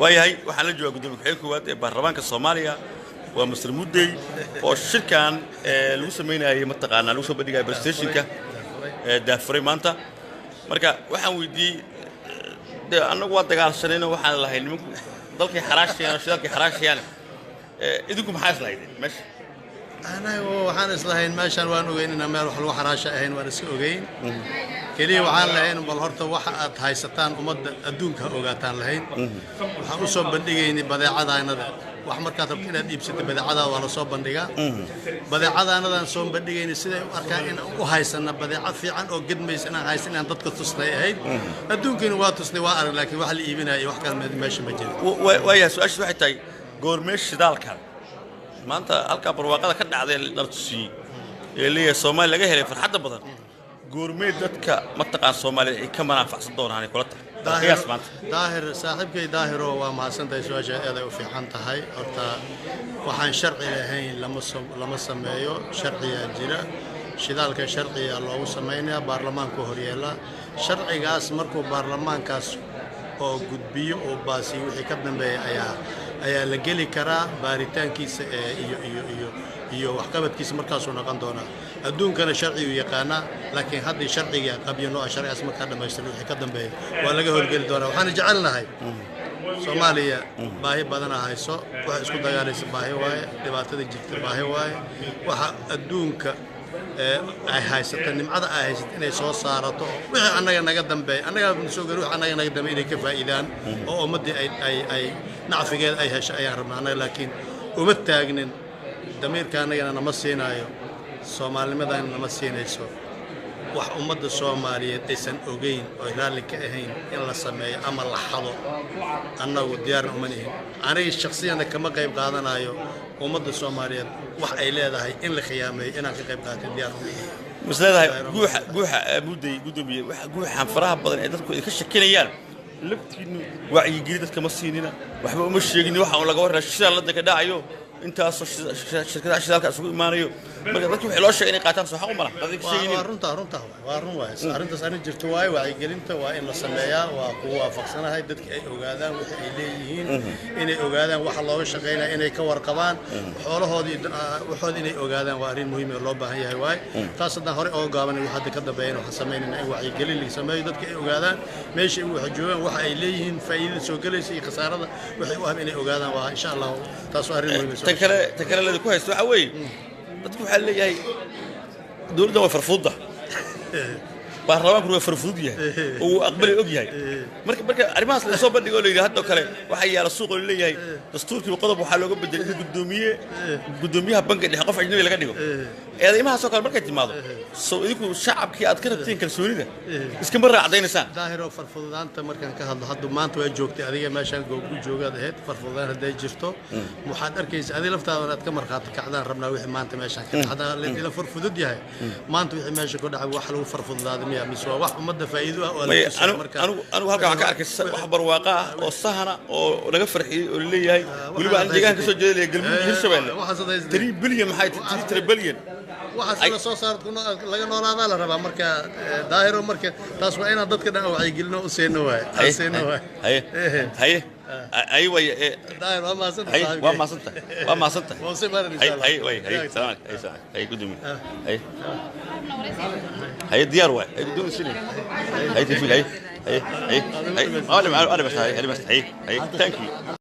Waayahay, waxaan la joogaa gudoomiye ku-xigeenka koowaad ee baarlamaanka Soomaaliya, waa Mister Mudey, oo shirkan lagu samaynayay, mataqaanaa, lagu soo bandhigaya presentationka daafuray maanta. Marka waxaan weydiiyey, de annagu waa dagaalshanayno, waxaan lahay nimanku dalkay xaraashayaan oo shidaalkay xaraashayaan, idinku maxaa islahaydeen meesha? Anagu waxaan islahayn meeshaan waan ogeyn inaan meel wax lagu xaraasha ahayn, waan iska ogeyn. Keliya waxaan lahayn, bal horta waxa aad haysataan ummadda adduunka ha ogaataan lahayn. Waxaan u soo bandhigaynay badeecadaanada. Wax markaad rabto inaad iibsato, badeecadaada waa la soo bandhigaa. Badeecadaanadaan soo bandhigaynay, siday u arkaan in u haysana badeecad fiican oo gedmaysa inaan haysan, inaan dadka tusnay ahayd. Adduunkiina waa tusnay, waa arag, laakiin wax la iibinaya iyo wax kale meesha ma jiro. Waayahay, su-aashaas waxay tahay, goormee shidaalkan maanta halkaa barwaaqada ka dhacday la tusiyey ee leeyahay Soomaaliya laga helay farxadda badan, goormee dadka mataqaan Soomaaliya ay ka manaafacsan doonaan ay kula tahay qiyaas maanta? Daahir, saaxiibkay Daahiro, waa mahadsantahay. Su-aasha aad ay u fiican tahay. Horta waxaan sharci lahayn lama sameeyo. Sharciyaa jira. Shidaalka sharciyaa loogu samaynayaa, baarlamaanku horyeela. Sharcigaas markuu baarlamaankaas oo gudbiyo oo baasiyo, wixii ka dambeeya ayaa la geli karaa baaritaankiisa ee iyo waxqabadkiisa markaasuu noqon doonaa. Adduunkana sharciguu yaqaanaa, laakiin haddii sharciga qabyo noo ah, sharcigaas markaa dhammaystiran, wixii ka dambeeya waa laga howlgeli doonaa. Waxaana jecelnahay, Soomaaliya baahi badana hayso, waxa isku dagaalaysa baahi waaye, dhibaatada jirta baahi waaye. Waxa adduunka ay haysata, nimcada ay haysata inay soo saarato, oo wixii annaga naga dambeeya, annaga soo gari, wixii annaga naga dambeeya inay ka faa'iidaan oo ummaddii ay nacfigeeda ay hesho ayaan rabnaa annaga. Laakiin uma taagnin, damiirka annagana nama siinaayo, soomaalinimadana nama siinayso wax ummadda Soomaaliyeed aysan ogeyn oo ay raalli ka ahayn in la sameeyo ama la xado. Annagu diyaarna uma nihin. Aniga shakhsiyana kama qayb qaadanayo ummadda Soomaaliyeed wax ay leedahay in la khiyaameeyo inaan ka qayb qaatay diyaar uma ihin. Mas leedahay guuxa Mudey, gudoomiye, waxa guuxan faraha badan ee dadku ay ka shakinayaan laftiinu wacyigeli dadka ma siinina, waxba uma sheegin, waxa uun laga warraa shidaal ladda ka dhacayo, intaasoo shirkadaha shidaalka isugu imaanayo. Marka dadki wixii loo sheegay inay qaataan soo xaq u mala dadka sheeginin? Waa runtaa, runtaa waay, waa run waay. Arrintaas arrin jirto waaye. Wacyigelinta waa in la sameeyaa, waa kugu waafaqsanahay. Dadka ay ogaadaan wixii ay leeyihiin, inay ogaadaan waxa looga shaqaynaya, inay ka warqabaan xoolahoodii, waxooda inay ogaadaan, waa arrin muhiim oo loo baahan yahay waay. Taas haddaan horey ooga gaabanay, wax hadda ka dambeeyana waxaan samaynayna in wacyigelin la sameeyo, dadka ay ogaadaan meesha ay wax joogaan, waxa ay leeyihiin, faa'iidada soo gelaysa iyo khasaarada waxay u ah inay ogaadaan. Waa insha Allah, taas waa arrin muhiim. Tan kale lada ku haysto waxaa weeye, dadku waxaa leeyahay dowladdan way farfudda, baarlamaankuna waa farfudud yahay oo wuu aqbali og yahay. Marka arrimahaas la soo bandhigo oo la yidhi haddoo kale waxaa yaala suuq oo leeyahay dastuurkiiba qodob waxaa looga bedelay in guddoomiyaha banka dhexe qof ajnabi laga dhigo, eedeymahaasoo kale markay timaado, sow idinku shacabkii aad ka rabtiin kalsoonida iskama raacdaynaysaan? Daahiro, farfududaanta markaan ka hadlo, hadda maanta waa joogtay adiga meeshaan, googu joogaad ahayd. Farfududaan hadday jirto, waxaad arkaysa adiga laftaada inaad ka markhaati kacdaan rabnaa wixii maanta meeshaan ka dhacda. Ila farfudud yahay maanta wixii meesha ku dhacay, wax lagu farfududaaday miya mise waa wax ummadda faa'iido ah oo la Maya, tusayo? Marka anigu halkan waxaan ka arkay wax barwaaqa ah oo sahana oo laga farxiyey oo laleeyahay, weliba aan deegaanka kasoo jeedalaya, Galmudug iyo Hirshabeelle. Waxaas hadda 3 bilyan, maxay 3 trillion? Waxaas la soo saaro laga noolaadaa la rabaa. Marka Daahiro, marka taas waa inaan dadka dhan wacyigelino u siino waay, aan siino waay. Haye haye haye way. Daahir, waa mahadsantahay haye saaxiibkay. Waa mahadsantahay, waa mahadsantahay. Waa sii maran insha haye Allah. Haye way, haye, salaam haye, salaam haye, gudoomiye, haye haye, diyaar waay, haye gudoomiye, sini haye, tawfiiq, haye haye haye haye, ana bas, haye haye, haye haye, thank you.